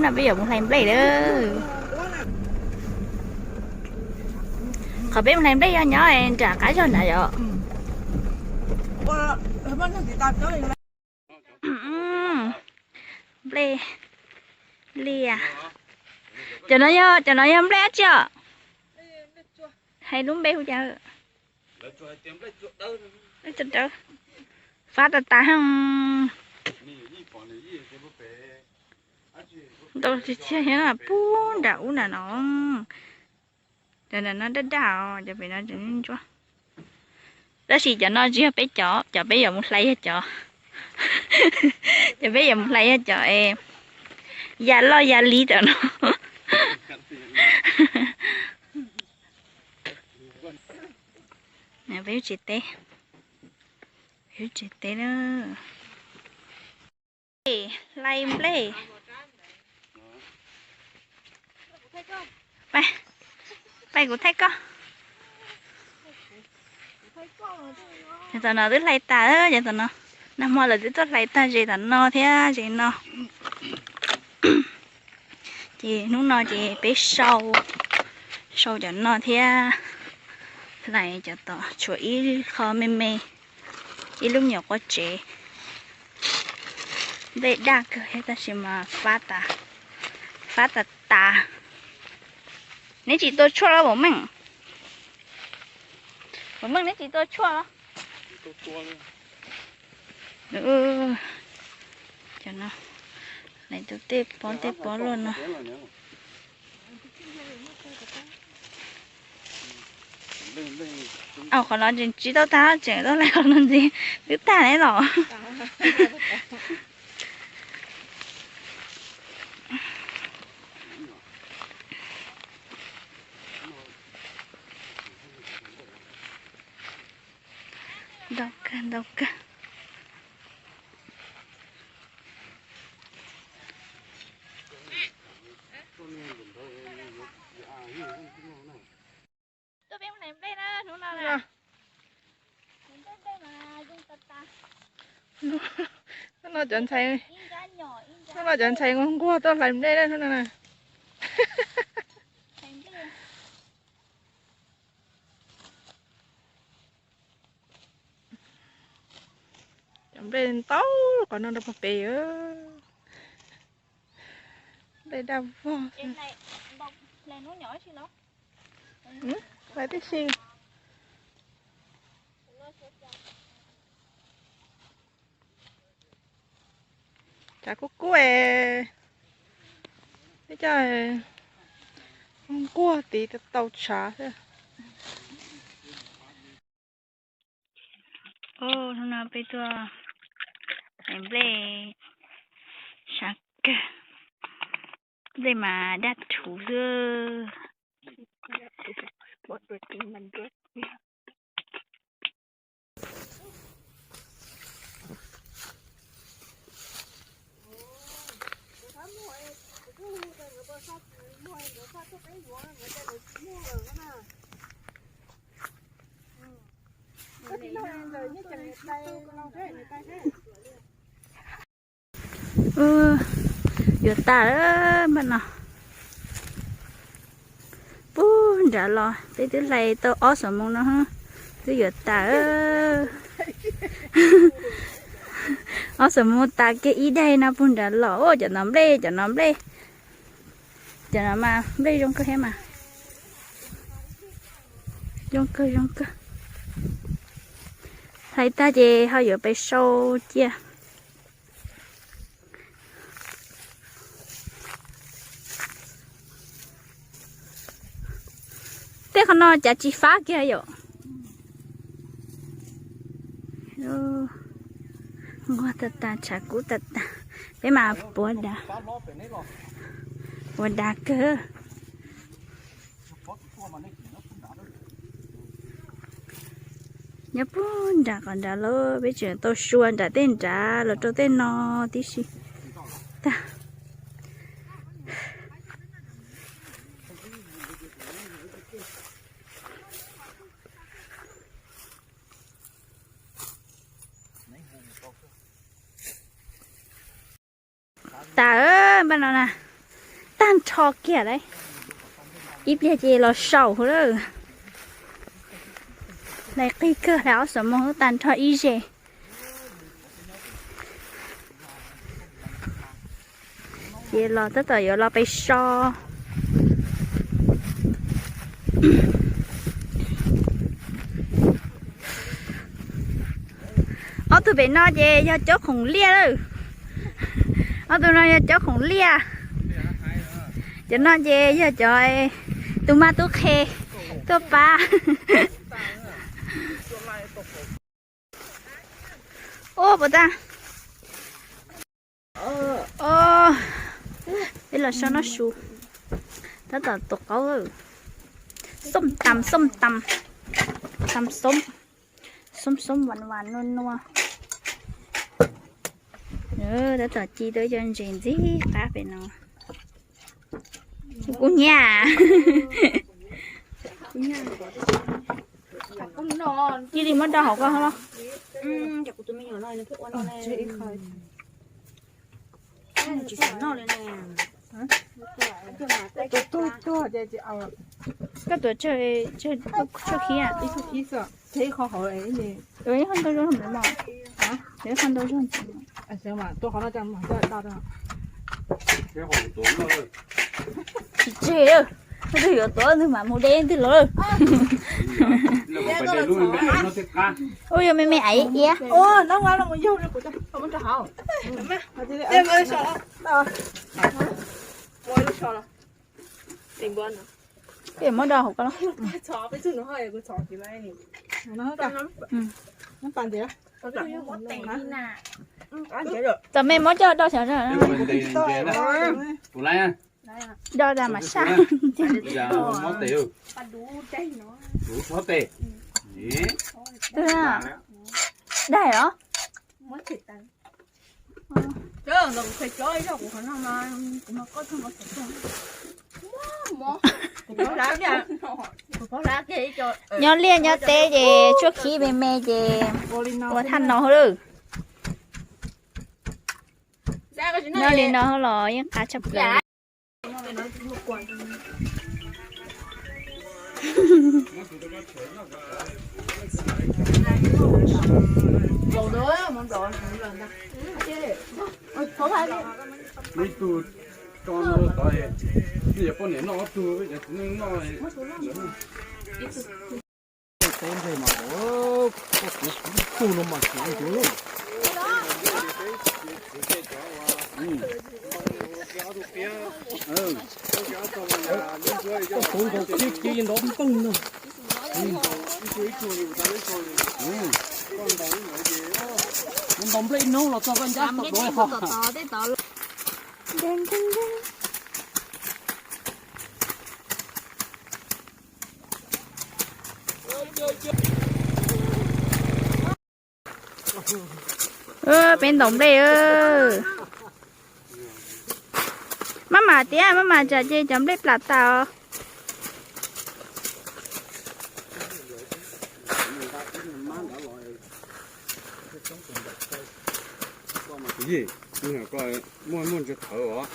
Peb yuav mus hlais nplej lawm. Qhov peb mus hlais nplej yog nyob nram qab zog nrad yom. Nplej liaj. Cov no yog, cov no yog nplej dab tsi os? Hais lub npe hu cas? Fab tas tas. Ntau tiag tiag thiab, pub nram ub nram no. Cov nram no daj daj os, cov pem no tseem ntsuab. Tab sis cov no tsis yog peb cov, cov peb yuav mus hlais yog cov, cov peb yuav mus hlais yog cov es ya loj ya li tam no. Peb lub tsev teb, peb lub tsev teb na. Hlais nplej. Pais, pais kuv thaij koj. Cov tom no twb hlais tas, cov tom no, nag hmo lawv twb tuaj hlais tag ze tom no thiab ze no. Ces hnub no ces peb sau, sau cov no thiab, hlais cov tom tshuav ib qho me me, ib lub me nyuam quav tsev. Nplej daj kawg thiab tab sis mas fab tas, fab tas tas. Neb tsis tua tshuaj los Vam Meej? Vam Meej, neb tsis tua tshuaj los? Cov no, lawv tus tej pob tej pob luaj no. Au, qhov no tseem tsis tau tag, tseem tau hlais qhov no ntxiv, twb tag ne los. Ntau kawg, ntau kawg. Tuaj peb mus hlais nplej na hnub no na. Hnub no cov ntxhais, hnub no cov ntxhais nquag nquag tuaj hlais nplej na hnub no na. Cov nplej ntau qhov no rau pem pem. Nplej daj vog. Hlais tib si. Tshav kub kub es, peb coj nquag tiv tau tshav xwb. Hnub no peb tuaj hlais nplej, tshav kawg, nplej mas daj rhuv xwb. Yuav tas lawm npaj no. Puag nrad los peb twb hlais tau ob xuab moos no, twb yuav tas. Ob xuab moos tas kiag ib daig no puag nrad los. Cov no nplej, cov no nplej, cov no mas nplej zoo kawg thiab mas. Zoo kawg, zoo kawg. Hlais tag ces ho yuav pem sau cia. Tej qhov no cav tsis fab kiag yom. Nquag tag tag, tshav kub tag tag. Peb mas puav dav, puav dav kawg. Nyob puag nram qhov nrad lawm, peb tseem tau sua nram tej nrad los rau tej no tib si tag. Tas npaj no na. Tag nrho kiag lawm, ib pliag ces los saum lawm. Hlais qig kawg, hlais ob xuab moos tag nrho ib zes. Ces los tab tom yuav los pem so. Ob tug pem no ces yog cov khoom liaj lawm. Ob tug no yog cov khoom liaj. Cov no ces yog cov tus maj tub qhe tuaj pab. Ua puas tag? Peb los so noj su. Tab tom tus qaub. Xom tas, xom tas, tas xoob, xoob xoob vas vas nua nua. Tab tom ci tau ib co ntses ntxim qab pem no. Kuv nyiam. Cia li muab do hauv ko los. Koj tuav tsawg khib? Ib qho ntau zog ntxiv mas. Ib qho ntau zog ntxiv mas. Tsis tseg, koj twb yuav tuav ntwg mam mus de ntwg los. Ua yuav me me aiv iab. Muab do hauv ko. Txawm me muab coj do xyov. Do tas mam saj. Daig os. Nyob liaj nyob teb ces tshuab khib me me ces ua thaj no lawm. Nyob li no los yeej qab tshaj plaws. Ib tug tso no tod, nej yuav poj niam noj ob tug, txiv neej noj. Teb ntseg mas, kuv tug no mas tsis ua tus. Koj tuav nkaus kiag kiag nrov ntoog no. Ntaus nplej ib hnub los txog koj ncaj tau tuav ho. Peb ntaus nplej. Maj mam tiab, maj mam tsam ces cov nplej plam tas os. Muaj muaj ntsis qhawv os.